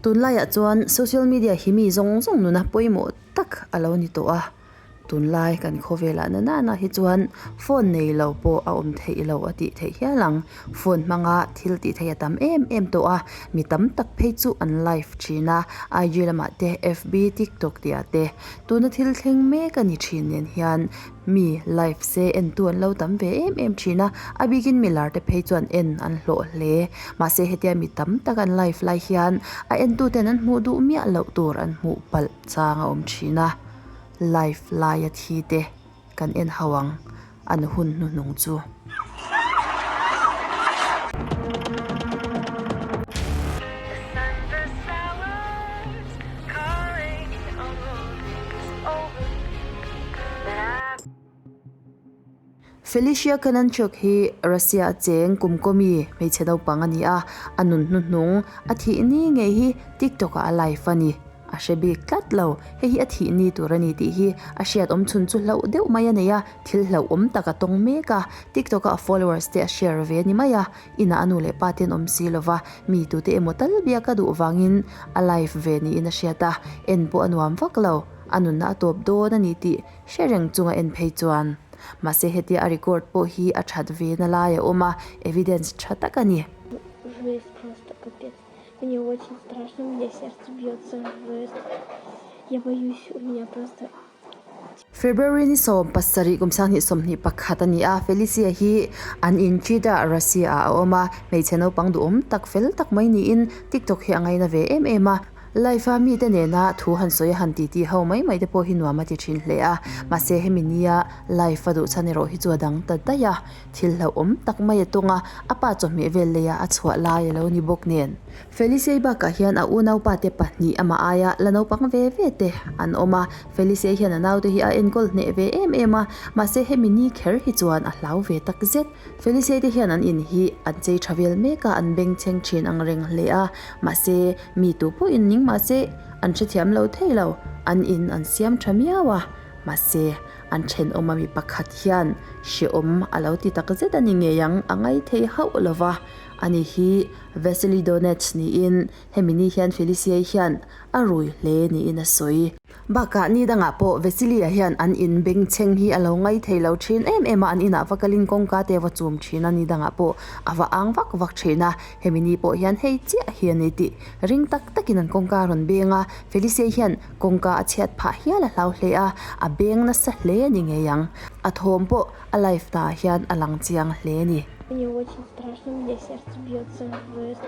Tunlaiah chuan social media hi mi zawng zawng nuna pawimawh tak a lo ni tawh a, tunlai kan khawvelah na nana hi chuan phone nei lo pawh a awm theih loh a tih theih hial ang. Phone hmanga thil tih theih a tam em em tawh a, mi tam tak phei chu an live thin a, IG lamah te FB, TikTok tih ah te tuna thil thleng mek a ni thin nen hian Mi live se entu an lo tam ve em em thin a, a bikin mi lar te phei chuan en an hlawh hle. Mahse hetia mi tam tak an live lai hian a entu ten an hmuh duh miah loh tur an hmuh palh chang a awm thin a, live laia thi te kan en ho ang an hun hnuhnung chu. Felicia Kononchuk hi Russia a cheng kum kawmi hmeichhe naupang a ni a, a nun hnuhnung a thih ni ngei hi TikTok ah a live a ni. A hre bik tlat lo, hei hi a thih ni tur a ni tih hi a hriat awm chhun chu hlauh deuh mai a nei a, thil hlauhawm tak a tawng mek a, TikTok ah a followers te a share ve a ni mai a, Inah a nu leh pa te an awm si lova, mi tute emaw tal biak a duh vangin a live ve niin a hriat a, en pawh a nuam vak lo, a nunna a tawp dawn a ni tih hre reng chunga en phei chuan. Mahse hetia a record pawh hi a that ve na lai a awm a, evidence tha tak a ni. Мне очень страшно, у меня сердце бьется жесть. Я боюсь, у меня просто February ni 17 kum 2021 a ni a, Felicia hi an in Jeddah, Russia ah a awm a, hmeichhe naupang duhawm tak fel tak mai niin TikTok hi a ngaina ve em em a. Live a mite nena thu han sawi a han titi ho mai mai te pawh hi nuam a ti thin hle a, mahse hemi nia live a duh chhan erawh hi chu a dang ta daih a. Thil hlauhawm tak mai a tawng a, a pa chawhmeh vel leia a chhuah lai a lo ni bawk nen. Felicei bakah hian a unaupa te pahnih amah aia la naupang ve ve te an awm a, Felicei hian a naute hi a enkawl hneh ve em em a, mahse hemi ni kher hi chuan a hlau ve tak zet. Felicei te hian an in hi an chei tha vel mek a, an bengchheng thin ang reng hle a, mahse mi tu pawhin ning mahse an hrethiam lo thei lo, an in an siam tha miau a, mahse An thenawm a mi pakhat hian hrehawm a lo ti tak zet a ni ngei ang, a ngai thei hauh lo va. Ani hi Vasily Donets niin hemi ni hian Feliciei hian a rui hle niin a sawi. Bakah ni dangah pawh Vasily-a hian an in bengchheng hi a lo ngai thei lo thin em em a, an inah va kalin kawngka te a va chum thin a, ni dangah pawh a va ang vak vak thin a. Hemi ni pawh hian hei chiah hi a ni tih ring tak takin an kawngka a rawn beng a, Feliciei hian Kawngka a chhiat phah hial a hlau hle a, a beng nasa hle a ni ngei ang. A thawm pawh a live hnaah hian a lang chiang hle a ni. Мне очень страшно, у меня сердце бьется жесть.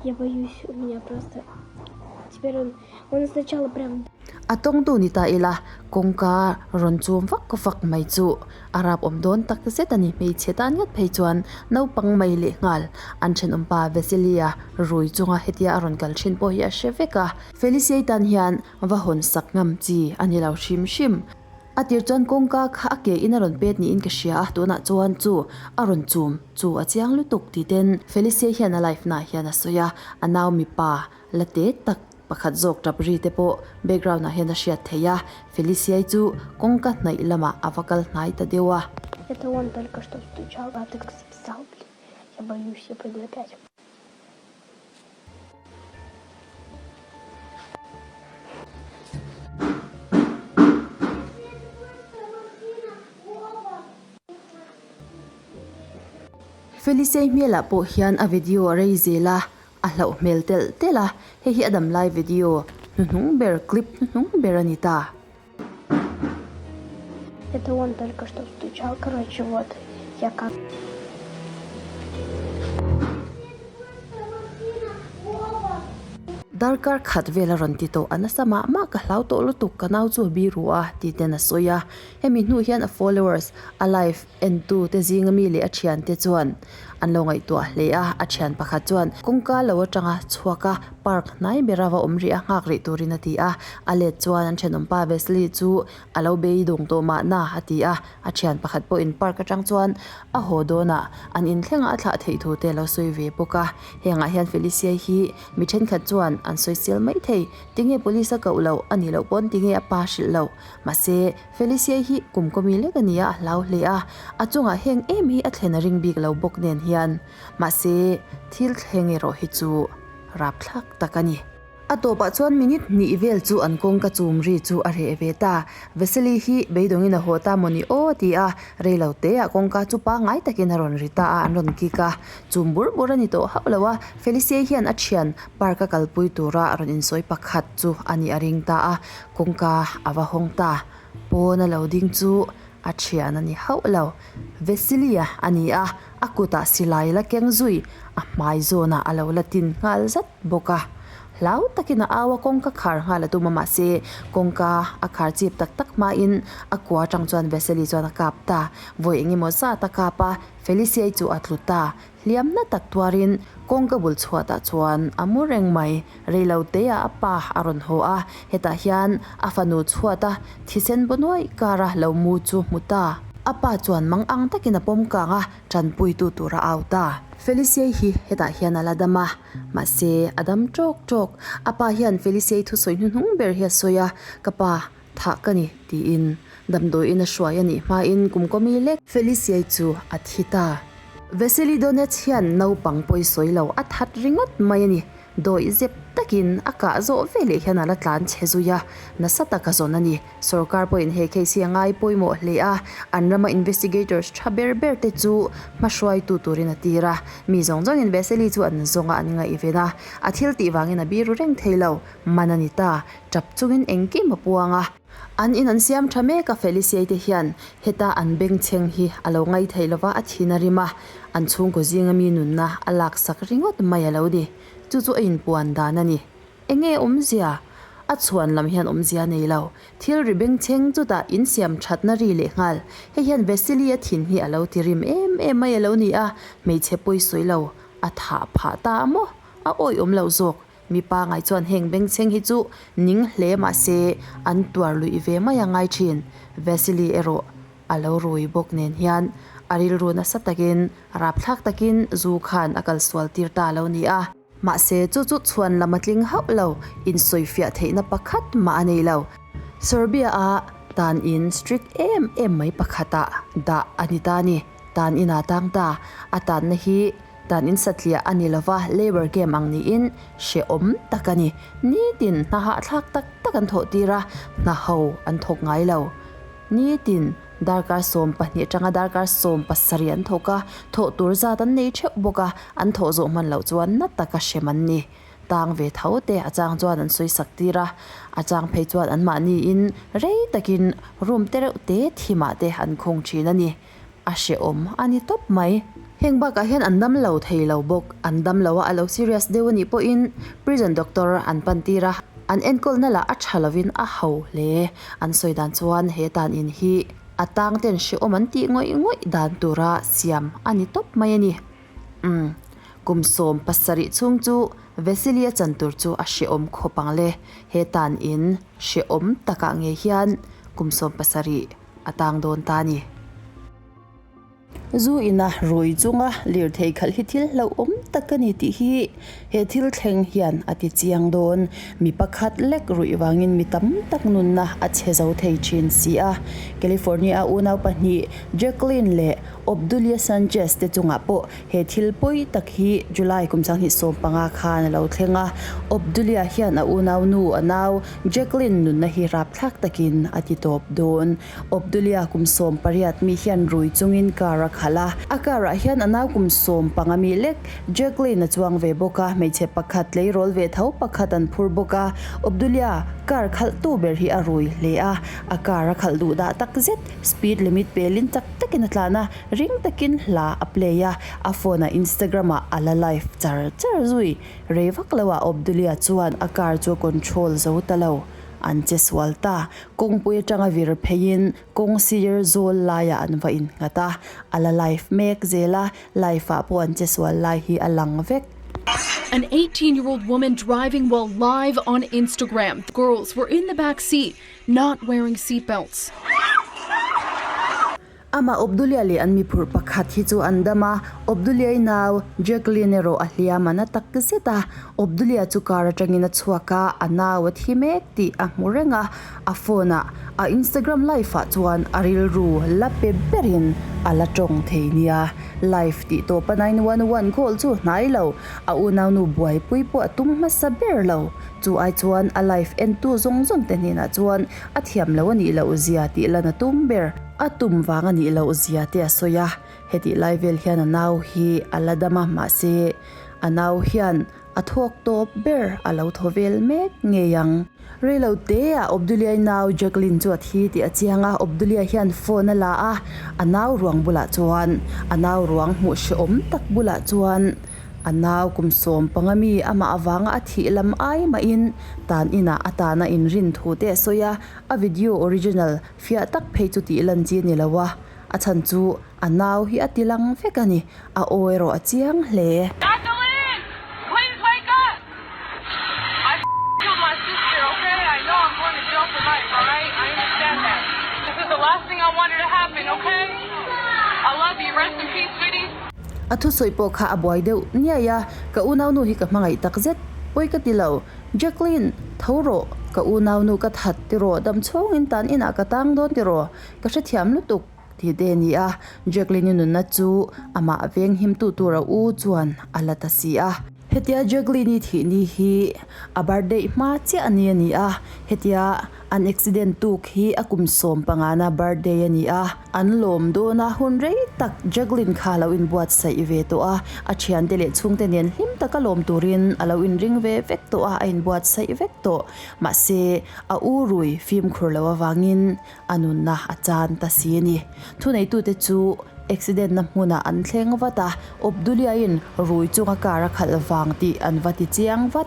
Я боюсь, у меня просто теперь он он сначала прям. A tawngtu ni ta ila, kawngka rawn chum vak vak mai chu A rap awm dawn tak zet a ni. Hmeichhe tan ngat phei chuan naupang mai leh nghal an thenawmpa Vasilia rui chunga hetia a rawn kal thin pawh hi a hre vek a. Feliciei tan hian va hawn sak ngam chi a ni lo hrim hrim. A tir chuan kawngka kha a ke in a rawn pet niin ka hria a, tunah chuan chu a rawn chum chu a chiang lutuk ti ten Feliciei hian a live naah hian a sawi a, a nau mipa la te tak Pakhat zawk tap ri te pawh background ah hian a hriat theih a, Feliciai chu kawngka hnaih lamah a va kal hnai ta deuh a. Это он только что стучал, а ты как записал, блин. Я боюсь, я пойду опять. Feliciai hmelah pawh hian a video a rei zel a, A hlauh hmel telh telh a, hei hi a dam lai video hnuhnung ber, clip hnuhnung ber a ni ta. Это он только что стучал, короче, вот, я как. Darkar khat vel a rawn ti tawh, a nasa mah mah ka hlau tawh lutuk, ka nau chu a biru a, tih ten a sawi a. Hemi hnu hian a followers, a live entu te zinga mi leh a thiante chuan An lo ngaihtuah hle a, a thian pakhat chuan kawngka lo atanga chhuak a, park hnai bera va awm rih a, nghak rih turin a ti a. A let chuan an thenawmpa Wesley chu a lo beidawng tawh mahna a ti a, a thian pakhat pawhin park atang chuan a haw dawnah an inthlengah a thlah theih thu te a lo sawi ve bawk a. Hengah hian Felicia hi mi thenkhat chuan an sawisel mai thei, tinge police a koh loh a nih loh pawn tinge a pa hrilh loh? Mahse, Felicia hi kum kawmi lek a ni a, a hlau hle a, a chungah heng em hi a thlen a ring bik lo bawk nen hian. Mahse, thil thleng erawh hi chu rapthlak tak a ni. A tawpah chuan minute hnih vel chu an kawngka chum ri chu a reh ve ta. Vasily hi beidawngin a haw ta maw ni aw ti a, rei lo teah kawngka chu pangngai takin a rawn ri ta a, an rawn kik a. Chum bur bur a ni tawh hauh lo a, Felicia hian a thian park a kalpui tura a rawn insawi pakhat chu a nih a ring ta a, kawngka a va hawng ta. Pawn a lo ding chu a thian a ni hauh lo. Vesilia a ni a, a kutah silai la keng zui a hmai zawnah a lo la tin nghal zat bawk a. Hlau takin a au a, kawngka khar nghal a tum a, mahse kawngka a khar chip tak tak hmain a kua atang chuan Veseli chuan a kap ta. Vawi eng emaw zat a kap a, Feliciai chu a tlu ta. Hliamna tak tuarin kawngka bul chhuatah chuan a mu reng mai. Reilo teah a pa a rawn haw a, hetah hian a fanu chhuata thisen baw nuaih kara lo mu chu hmu ta. A pa chuan mang ang takin a pawm kang a, tanpuitu tur a au ta. Feliciai hi hetah hian a la dam a, mahse a dam tawk tawk. A pa hian Feliciai thusawi hnuhnung ber hi a sawi a, Ka pa, thah ka ni, tiin damdawiin a hruai a nih hmain kum kawmi lek Feliciai chu a thi ta. Vasily Donets hian naupang pawisawi lo a that ringawt mai a ni. Dawih zep takin a kah zawh veleh hian a la tlan chhe zui a, nasa taka zawn a ni. Sorkar pawhin he case hi a ngai pawimawh hle a, an rama investigators tha ber ber te chu hmahruaitu turin a tir a. Mi zawng zawngin Vesely chu an zawng a, an ngaihven a, a thil tih vangin a biru reng thei lo. Man a ni ta, tap chungin engkim a puang a. An in an siam tha mek a, Feliciai te hian heta an bengchheng hi a lo ngai thei lova a thin a rim a, an chhungkaw zinga mi nunna a laksak ringawt mai a lo ni. Chu chu a inpuan dan a ni. Enge awmzia? A chhuan lam hian awmzia a nei lo. Thil ri bengchheng chutah insiam thatna ri leh nghal. Hei hian Vasily a thin hi a lo ti rim em em mai a lo ni a, hmeichhe pawisawi lo a thah phah ta a maw? A awihawm loh zawk. Mipa ngai chuan heng bengchheng hi chu ning hle mah se an tuar luih ve mai a ngai thin. Vasily erawh a lo rui bawk nen hian a rilru nasa takin rapthlak takin zu khan a kalsual tir ta lo ni a. Mahse chu chu chhuan lam a tling hauh lo, insawifiah theihna pakhat mah a nei lo. Serbia-a tan in strict em em mai pakhatah dah a ni ta ni. Tan inah tang ta, a tanna hi Dan in satliah a ni lova, labour camp ang niin hrehawm tak a ni. Nitin hna hahthlak tak tak an thawh tir a, hna ho an thawk ngai lo. Nitin darkar 12 atanga darkar 17 an thawk a, thawh tur zat an nei theuh bawk a, an thawh zawh hman loh chuan na taka hrem an ni. Tang ve tho te a chang chuan an sawi sak tir a, a chang phei chuan anmahniin rei takin room te reuh te thimah te an khung thin a ni. A hrehawm a ni tawp mai. Heng bakah hian an dam lo thei lo bawk. An dam lo a, a lo serious deuh a nih pawhin prison doctor an pan tir a, an enkawlna lah a tha lovin a ho hle. An sawi dan chuan he tan in hi a tang ten hrehawm an tih ngawih ngawih dan tura siam a ni tawp mai a ni. Umm, kum 17 chhung chu Vasily a chan tur chu a hrehawm khawp ang le. He tan in hrehawm takah ngei hian kum 17 a tang dawn ta a ni. Zu ina rui chunga lirthei khalh hi thil hlauhawm tak a ni tih hi he thil thleng hian a ti chiang dawn. Mi pakhat lek ruih vangin mi tam tak nunna a chhe zo thei thin si a. California unau pahnih Jacqueline leh Obdulia Sanchez te chungah pawh he thil pawi tak hi July kum 2015 khan a lo thleng a. Obdulia hian a unau nu a nau Jacqueline nunna hi rapthlak takin a ti tawp dawn. Obdulia kum 18 mi hian rui chungin car a khalh a. A car ah hian a nau kum 15 mi lek Jacqueline a chuang ve bawk a, hmeichhe pakhat tleirawl ve tho pakhat an phur bawk a. Obdulia car khalh tu ber hi a rui hle a, a car a khalh duh dah tak zet. Speed limit pelin chak takin a tlan a, ring takin hla a play a, a phone ah Instagram ah a la live char char zui. Rei vak lo ah Obdulia chuan a car chu a control zo ta lo. An che sual ta. Kawngpui atanga vir pheiin kawng sir zawl laiah an va innghat a. A la live mek zel a, live ah pawh an che sual lai hi a lang vek. An 18 year old woman driving while live on Instagram. The girls were in the back seat, not wearing seat belts. Amah Obdulia leh an miphurh pakhat hi chu an dam a, Obdulia-i nau Jacqueline erawh a hliam a na tak zet a, Obdulia chu car atangin a chhuak a, a nau a thi mek tih a hmu reng a, a phone ah a Instagram live ah chuan a rilru la pe berin a la tawng thei nia. Live tih tawpa 911 call chu hnai lo, a unaunu buaipui pawh a tum hmasa ber lo. Chu ai chuan a live entu zawng zawng te hnenah chuan a thiam lo a nih loh zia tih lan a tum ber. A tum vang a nih loh zia te a sawi a, hetih lai vel hian a nau hi a la dam a, mahse a nau hian a thawk tawp ber a lo thaw vel mek ngei ang. Reilo te ah Obdulia-i nau Jacqueline chu a thi tih a chiang a, Obdulia hian phone a la a, a nau ruang bulah chuan a nau ruang hmuh hrehawm tak bulah chuan a nau kum 15 mi amah avanga a thih lam ai mahin tan inah a tana inrin thu te a sawi a, a video original fiah tak phei chu tih lan chi a ni lo a, a chhan chu a nau hi a ti lang vek a ni, a aw erawh a chiang hle. Jacqueline! Please wake up! I killed my sister, okay? I know I'm going to jail for life, alright? I understand that. This is the last thing I wanted to happen, okay? I love you. Rest in peace, sweetie. A thusawi pawh kha a buai deuh niai a, ka unaunu hi ka hmangaih tak zet. Pawi ka ti lo. Jacqueline, tho rawh. Ka unaunu ka that tiraw, damchhawngin tan inah ka tang dawn tiraw. Ka hrethiam lutuk. Ti te a ni a, Jacqueline-i nunna chu amah veng himtu tur a u chuan a la ta si a. Hetia Jacqueline-i thih ni hi a birthday hma chiah a ni a ni a, hetia an accident tuk hi a kum 15na birthday a ni a, an lawm dawn a, hun rei tak Jacqueline kha a lo inbuatsaih ve tawh a, a thiante leh chhungte nen hlim taka lawm turin a lo inring ve vek tawh a, a inbuatsaih vek tawh. Mahse, a u rui fimkhur lo avangin A nunna a chan ta si a ni. Thuneitute chu accident na hmunah an thleng vat a, Obdulia-in rui chunga car a khalh vang tih an va ti chiang vat.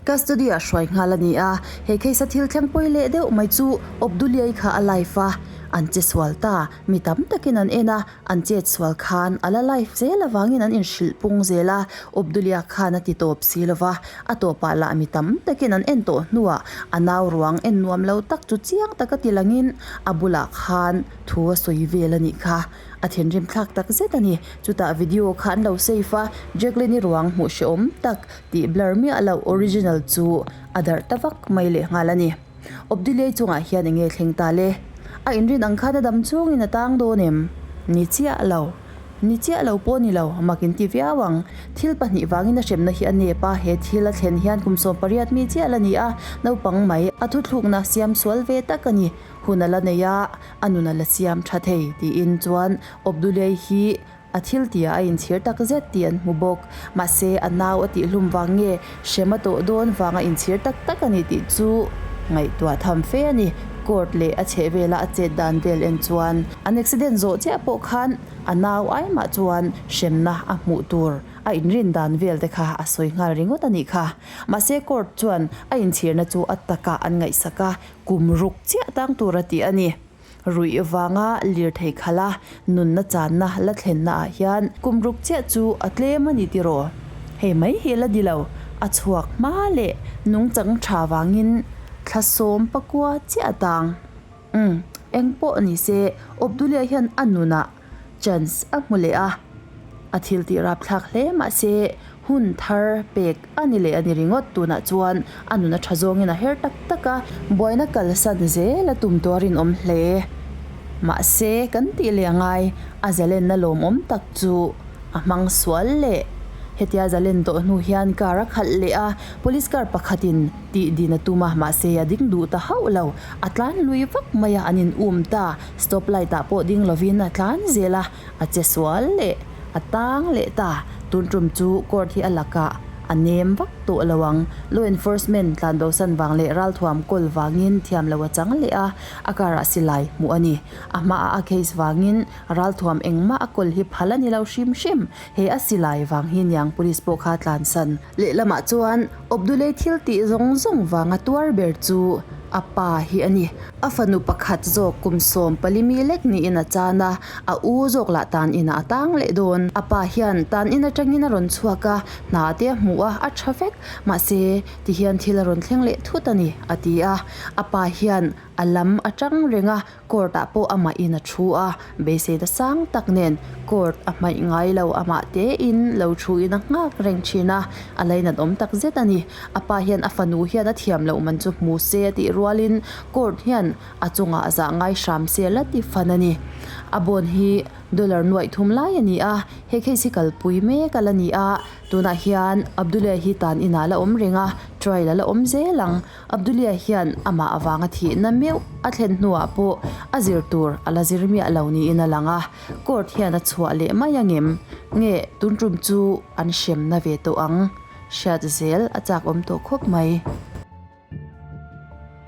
Custody-ah hruai nghal a ni a, he case-a thil thleng pawi leh deuh mai chu Obdulia-i kha a life a, an che sual ta, mi tam takin an en a, An chet sual khan a la live zel avangin an inhrilh pung zel a, Obdulia khan a ti tawp si lo va, a tawpah lah mi tam takin an en tawh hnuah a nau ruang en nuam lo tak chu chiang taka ti langin a bulah khan thu a sawi vel a nih kha. A thinrim thlak tak zet a ni. Chutah video kha an lo save a, Jacqueline-i ruang hmuh hrehawm tak tih blur miah loh original chu a darh ta vak mai leh nghal a ni. Obdulia chungah hian enge thleng ta le? A inrin ang khan a dam chungin a tang dawn em? Ni chiah lo. Ni chiah lo pawh ni lo, mak in ti viau ang. Thil pahnih vangin a hremna hi a nep a, he thil a thlen hian kum 18 mi chiah la ni a, naupang mai a thuthlukna siam sual ve tak a ni. Hun a la nei a, a nun a la siam tha thei, tiin chuan Obdulia hi A thil tihah a inchhir tak zet tih an hmu bawk. Mahse, a nau a tihhlum vang nge hrem a tawh dawn vang a inchhir tak tak a ni tih chu ngaihtuah tham fe a ni. Court leh a chheh vela a chet dan vel en chuan an accident zawh chiah pawh khan a nau ai mah chuan hremna a hmuh tur a inrin dan vel te kha a sawi nghal ringawt a nih kha. Mahse, court chuan a inchhirna chu a takah an ngaihsak a, kum ruk chiah tang tur a ti a ni. Ruih vanga lirthei khalh a, nunna channa la thlenna ah hian kum ruk chiah chu a tlem a ni tiraw? Hei mai hi la ni lo, a chhuak hma leh nungchang tha vangin thla 19 chiah a tang. Umm, eng pawh ni se Obdulia hian a nunah chance a hmu leh a, a thil tih rapthlak hle mahse hun thar pek a ni leh a ni ringawt. Tunah chuan a nun a tha zawngin a her tak tak a, buaina kalsan zel a tum tawh a rinawm hle. Mahse kan tih leh a ngai, a zalenna lawmawm tak chu a hmang sual leh. Hetia zalen tawh hnu hian car a khalh leh a, police car pakhatin tih din a tum a, mahse a ding duh ta hauh lo. A tlan lui vak mai a, an in um ta. Stop light ah pawh ding lovin a tlan zel a, a che sual leh a tang leh ta. Tun tum chu court hi a lakah a nem vak tawh lo ang. Law enforcement tlan bosan vang leh ralthuam kawl vangin thiam lo a chang leh a, a car ah silai hmuh a ni. A hmaah a case vangin ralthuam engmah a kawl hi phal a ni lo hrim hrim. He a silai vang hi niang police pawh kha tlansan. Lehlamah chuan Obdulei thil tih zawng zawng vanga tuar ber chu a pa hi a ni. A fanu pakhat zawk kum 14 mi lek niin a chan a, a u zawk lah tan inah a tang leh dawn. A pa hian tan in atangin a rawn chhuak a, hna te a hmu a, a tha vek. Mahse, tihian thil a rawn thleng leh thut a ni, a ti a. A pa hian. A lam atang reng a, court ah pawh amah in a thu a, beiseina sang tak nen court a hmaih ngai lo amah te in lo thu in a nghak reng thin a, a lainat awm tak zet a ni. A pa hian a fanu hian a thiam loh man chu hmu se a tih rual in court hian a chungah zah ngai hram se la ti fan a ni. A bond hi dollar nuaih thum lai a ni a, he case hi kalpui mek a la ni a, tunah hian Abdullah hi tan inah la awm reng a, trial a la awm zel ang. Abdullah hian amah avanga thihna meuh a thlen hnuah pawh a zir tur a la zir miah lo niin a lang a, court hian a chhuah leh mai angem? Nge tun tum chu an hremna ve tawh ang? Hriat zel a chak awm tawh khawp mai.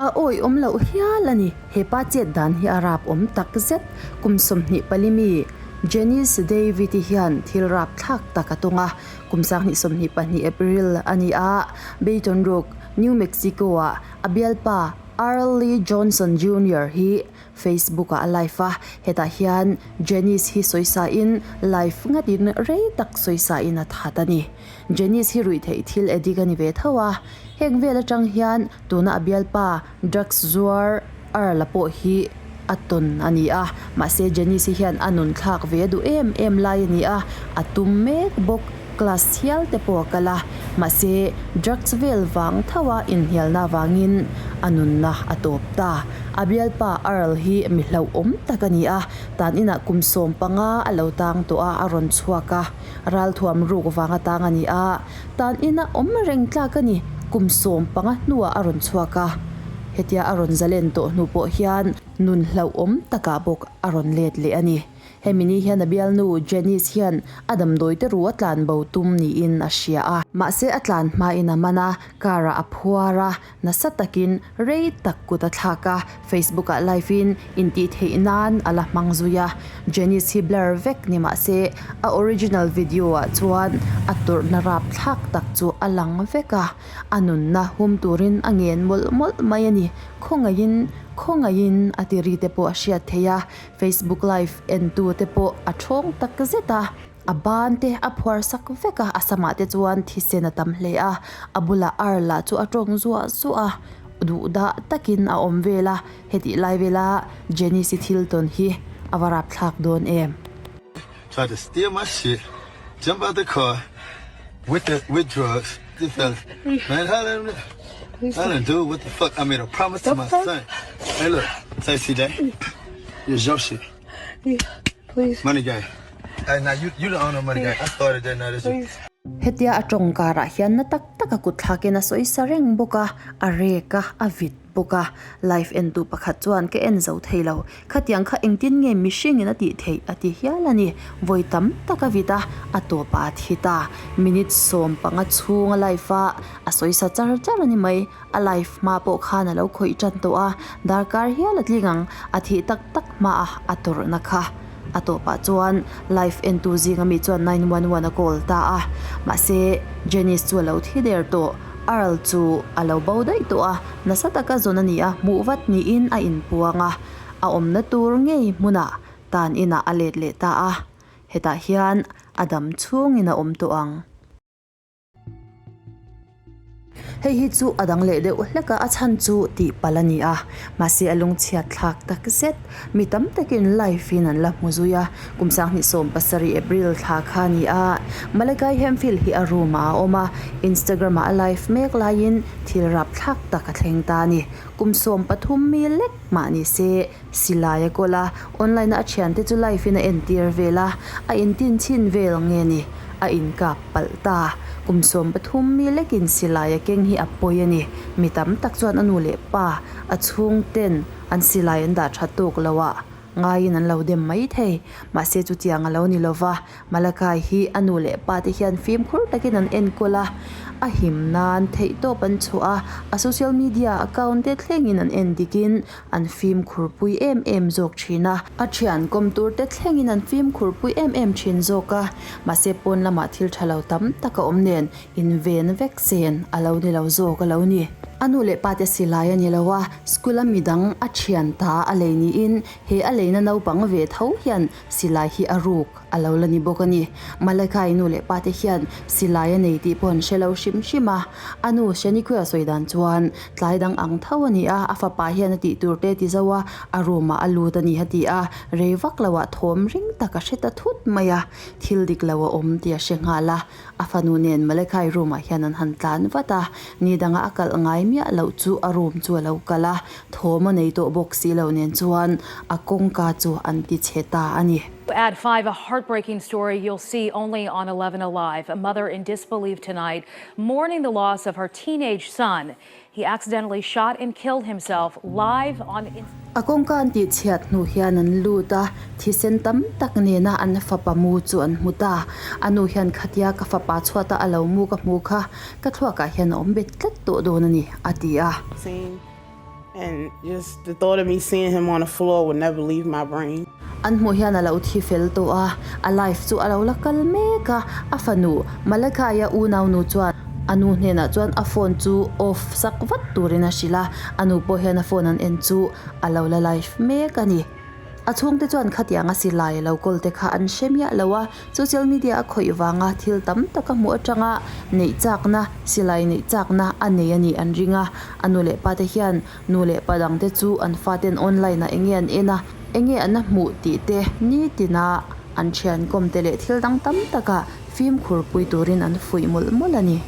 A awi awm loh hial a ni. He pa chet dan hi a rap awm tak zet. Kum 24 mi Janice David-i hian thil rap thlak tak a tawng a. Kum 2022 April a ni a, Baton Rouge, New Mexico-ah a bialpa Earl Lee Johnson Junior hi Facebook-ah a live a. Hetah hian Janice hi sawisain live ngatin rei tak sawisain a that a ni. Janice hi ruih theih thil addict a ni ve tho a, heng vel atang hian tuna a bialpa drugs zuar Earl-a pawh hi a tawn a ni a, mahse Janice-i hian a nun thlak ve duh em em lai a ni a, a tum mek bawk class hial te pawh a kal a, mahse drugs vel vang tho a inhnialna avangin a nunna a tawp ta. A bialpa Earl hi mi hlauhawm tak a ni a, tan inah kum 15 a lo tang tawh a, a rawn chhuak a. Ralthuam ruk vang atang a ni a, tan ina awm reng tlak a ni. Kum 15 hnuah a rawn chhuak a, hetia a rawn zalen tawh hnu pawh hian nun hlauhawm takah bawk a rawn let leh a ni. Hemi ni hian a bialnu Janice hian a damdawi te ru a tlan bo tum niin a hria a. Mahse a tlan hmain a man a, car ah a phuar a, nasa takin rei tak kut a thlak a, Facebook ah live in intih theih nan a la hmang zui a, Janice hi blur vek ni mah se a original video ah chuan a tawrhna rap thlak tak chu a lang vek a, a nunna hum turin a ngen mawlh mawlh mai a ni, khawngaihin khawngaihin a ti ri te pawh a hriat theih a, Facebook live en tu te pawh a thawng tak zet a. A ban te a phuar sak vek a, a samah te chuan thisen a tam hle a, a bulah ar lah chu a tawng zuah zuah a, duhdah takin a awm vel a, hetih lai vela Janice-i thil tawn hi a va rapthlak dawn em. Tried to steal my shit, jump out the car with the with drugs, this fella, man, holla holla dude, what the fuck, I made a promise to my son. Hey look, say CJ, it's your shit. Please. Money gang. Hey, now you you the owner of Money Gang. I started that now. This is Hetia a tawng karah hian na tak tak a kut thlakin a sawi sa reng bawk a, a rek a, a vit bawk a. Live entu pakhat chuan ka en zo thei lo. Khatiang kha engtin nge mihringin a tih theih a ti hial a ni. Vawi tam tak a vit a, a tawpah a thi ta. Minute 15 chhunga live a, a sawi sa char char a ni mai. A live hma pawh khan a lo khawih tan tawh a, darkar hial a tling ang, a thih tak tak hma a a tawrhna kha. A tawpah chuan live entu zinga mi chuan 911 a call ta a, mahse Janice chu a lo thi der tawh, Earl chu a lo bo daih tawh a, nasa taka zawn a ni a, hmuh vat niin a inpuang a, a awmna tur ngei hmunah tan inah a let leh ta a, hetah hian a dam chhungin a awm tawh ang. Hei hi chu a dang leh deuh hlek a, a chhan chu tih palh a ni a, mahse a lungchhiat thlak tak zet. Mi tam takin live in an la hmu zui a, kum 2017 April thla kha a ni a, Malakai Hemphill hi a room ah a awm a, Instagram ah a live mek laiin thil rap thlak tak a thleng ta a ni. Kum 13 mi lek mah ni se silai a kawl a, online a a thiante chu live in a entir vel a, a intin chhin vel nge ni? A inkap palh ta. Kum 13 mi lekin silai a keng hi a pawi a ni. Mi tam tak chuan a nu leh pa, a chhungten an silai an dah tha tawk lo a, ngaiin an lo dem mai thei. Mahse chutiang a lo ni lo va, Malakai hi a nu leh pa te hian fimkhur takin an enkawl a, a him nan theihtawp an chhuah a, a social media account te thlengin an en dikin an fimkhur pui em em zawk thin a. A thian kawm tur te thlengin an fimkhur pui em em thin zawk a, mahse pawn lamah thil tha lo tam tak a awm nen inven vek sen a lo ni lo zawk a lo ni. A nu leh pa te silai a ni lo a, school a midang a thian ta a lei niin he a leina naupang ve tho hian silai hi a ruk a lo la ni bawk a ni. Malakai nu leh pa te hian silai a nei tih pawh an hre lo hrim hrim a, a nu Shaniqua sawi dan chuan tlai dang ang tho a ni a, a fapa hian a tih tur te ti zo a, a room ah a lut a ni a ti a, rei vak lo ah thawm ring tak a hre ta thut mai a, thil dik lo a awm tih a hre nghal a. A fanu nen Malachi room ah hian an han tlan vat a, ni danga a kalh ngai miah loh chu a room chu a lo kal a, thawm a nei tawh bawk si lo nen chuan a kawngka chu an ti chhe ta a ni. At 5, a heartbreaking story you'll see only on 11 Alive. A mother in disbelief tonight, mourning the loss of her teenage son. He accidentally shot and killed himself live on A kawngka an tih chhiat hnu hian an lut a, thisen tam tak nena an fapa mu chu an hmu ta. A nu hian khatia ka fapa chhuata a lo mu ka hmu kha ka thluakah hian a awm bet tlat tawh dawn a ni, a ti a. Scene and just the thought of me seeing him on the floor would never leave my brain. An hmuh hian a lo thi fel tawh a, a life chu a lo la kal mek a, a fanu Malakai-a unaunu chuan a nu hnenah chuan a phone chu off sak vat turin a hrilh a, a nu pawh hian a phone an en chu a lo la life mek a ni. A chhungte chuan khatianga silai lo kawl te kha an hre miah lo a, social media a khawih vanga thil tam tak a hmuh atanga neih chakna, silai neih chakna a nei a nih an ring a, a nu leh pate hian Nu leh pa dangte chu an faten online ah enge an en a, enge an a hmuh tih te nitina an thian kawm te leh thil dang tam takah fimkhur pui turin an fuih mawlh mawlh a ni.